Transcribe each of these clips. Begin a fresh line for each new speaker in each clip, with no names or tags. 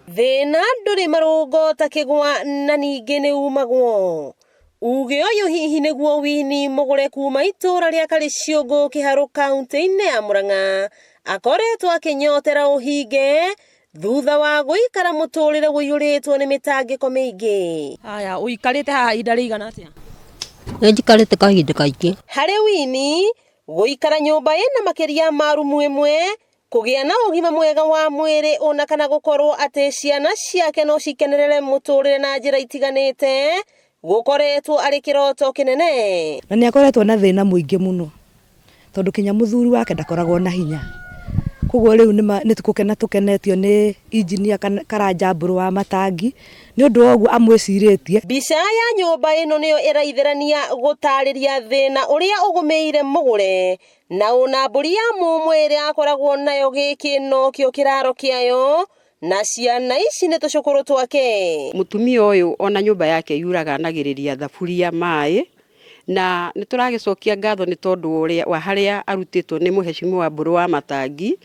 Thĩna ndũrĩ marũngo ta kĩgwa na ningĩ nĩ umagwo. Uge ũyũ hihi nĩguo Winnie Mũgũre kuma itũra rĩa Karĩciũngũ Kĩharũ kaunti-inĩ ya Murang'a akoretwo akĩnyotera ũhinge thutha wa gũikara mũtũrĩre ũiyũrĩtwo nĩ mĩtangĩko mĩingĩ. Haya, ũikarĩte haha ihinda rĩigana atĩa?
Nĩ njikarĩte kahinda kaingĩ.
Harĩ Winnie, gũikara nyũmba ĩna makĩria ma rumu ĩmwe, kũgĩa na ũgima mwega wa mwĩrĩ ona kana gũkorwo atĩ ciana ciake no cikenerere mũtũrĩre na njĩra itiganĩte, gũkoretwo arĩ kĩroto kĩnene.
Na nĩ akoretwo na thĩna mũingĩ mũno tondũ kinya mũthuri wake ndakoragwo na hinya. Koguo rĩu nĩ gũkena tũkenetio nĩ engineer Karanja Mbũrũ wa Matangi nĩ ũndũ wa ũguo amwĩcirĩtie.
Mbica ya nyũmba ĩno nĩyo ĩraithĩrania gũtarĩria thĩna ũrĩa ũgũmĩire Mũgũre na ona mbũri ya mũmwe ĩrĩa akoragwo nayo gĩkĩ nokĩo kĩraro kĩayo na ciana ici nĩ tũcũkũrũ twake.
Mũtumia ũyũ ona nyũmba yake yuraga anagĩrĩria thaburia maĩ na nĩ tũragĩcokia ngatho nĩ tondũ wa harĩa arutĩtwo nĩ mũhecimiwa Mbũrũ wa Matangi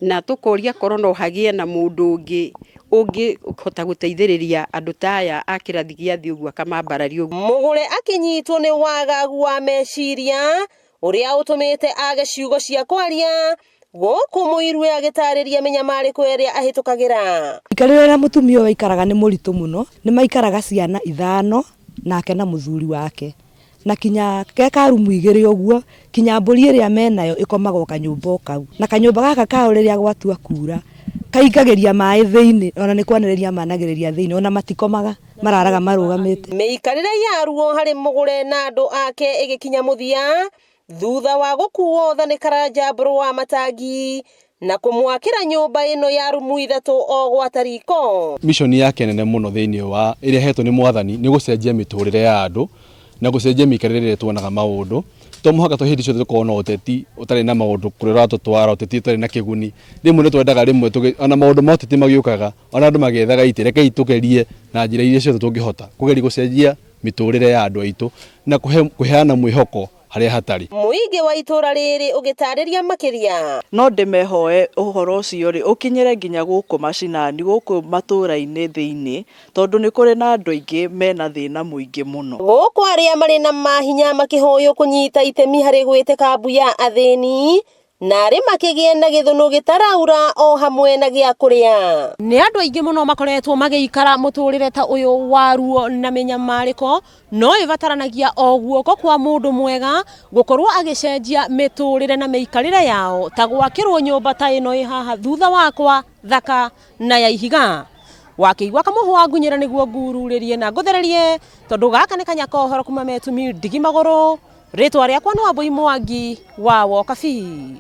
na tũkoria korwo no hagĩe na mũndũ ũngĩ ũngĩhota gũteithĩrĩria andũ ta aya a kĩrathi gĩa thĩ ũguo akamambararia ũguo.
Mũgũre akĩnyitwo nĩ wagagu wa meciria ũrĩa ũtũmĩte age ciugo cia kwaria gũkũ mũirue agĩtarĩria mĩnyamarĩko ĩrĩa ahĩtũkagĩra.
Mũikarĩre ũrĩa mũtumia ũyũ aikaraga nĩ mũritũ mũno, nĩ maikaraga ciana ithano nake na mũthuri wake na kinya ke karumu igĩrĩ ũguo kinya mbũri ĩrĩa menayo ĩkomaga o kanyũmba o kau na kanyũmba gaka kao rĩrĩa gwatua kura kaingagĩria maĩ thĩinĩ ona nĩ kwanĩrĩria managĩrĩria thĩinĩ ona matikomaga mararaga marũgamĩte.
Mĩikarĩre ya ruo harĩ Mũgũre na andũ ake ĩgĩkinya mũthia thutha wa gũkuo tha nĩ Karanja Mbũrũ wa Matangi na kũmwakĩra nyũmba ĩno ya rumu ithatũ o gwata riko.
Mission yake nene mũno thĩinĩ wa ĩrĩa ĩhetwo nĩ mwathani nĩ gũcenjia mĩtũrĩre ya andũ na gũcenjia mĩikarĩre ĩrĩa tuonaga maũndũ. To mũhaka tũ hĩndĩ ciothe tũkorwo na ũteti ũtarĩ na maũndũ kũrĩa ũratũtwara, ũteti ũtarĩ na kĩguni. Rĩmwe nĩ twendaga rĩmwe ona maũndũ ma ũteti magĩũkaga ona andũ magĩethaga itĩ, rekei tũgerie na njĩra iria ciothe tũngĩhota kũgeria gũcenjia mĩtũrĩre ya andũ aitũ na kũheana mwĩhoko harĩa hatarĩ.
Mũingĩ wa itũra rĩrĩ ũgĩtarĩria makĩria.
No ndĩmehoe ũhoro ũcio rĩ ũkinyĩre nginya gũkũ macinani gũkũ matũra-inĩ thĩinĩ tondũ nĩ kũrĩ na andũ aingĩ mena thĩna mũingĩ mũno.
Gũkũ arĩa marĩ na mahinya makĩhoywo kũnyita itemi harĩ gwĩtĩka mbu ya athĩni na arĩ makĩgĩe na gĩthũnũ gĩtaraura o hamwe na gĩa kũrĩa. Nĩ andũ aingĩ mũno makoretwo magĩikara mũtũrĩre ta ũyũ wa ruo na mĩnyamarĩko no ĩbataranagia o guoko kwa mũndũ mwega gũkorwo agĩcenjia mĩtũrĩre na mĩikarĩre yao ta gwakĩrwo nyũmba ta ĩno ĩ haha thutha wakwa thaka na ya ihiga. Wakĩigua kamũhwa ngunyĩra nĩguo ngururĩrie na ngũthererie tondũ gaka nĩ kanya ka ũhoro kuma Metumi ndigi magũrũ. Rĩtwa rĩakwa nĩ Wambui Mwangi wa Wokabi.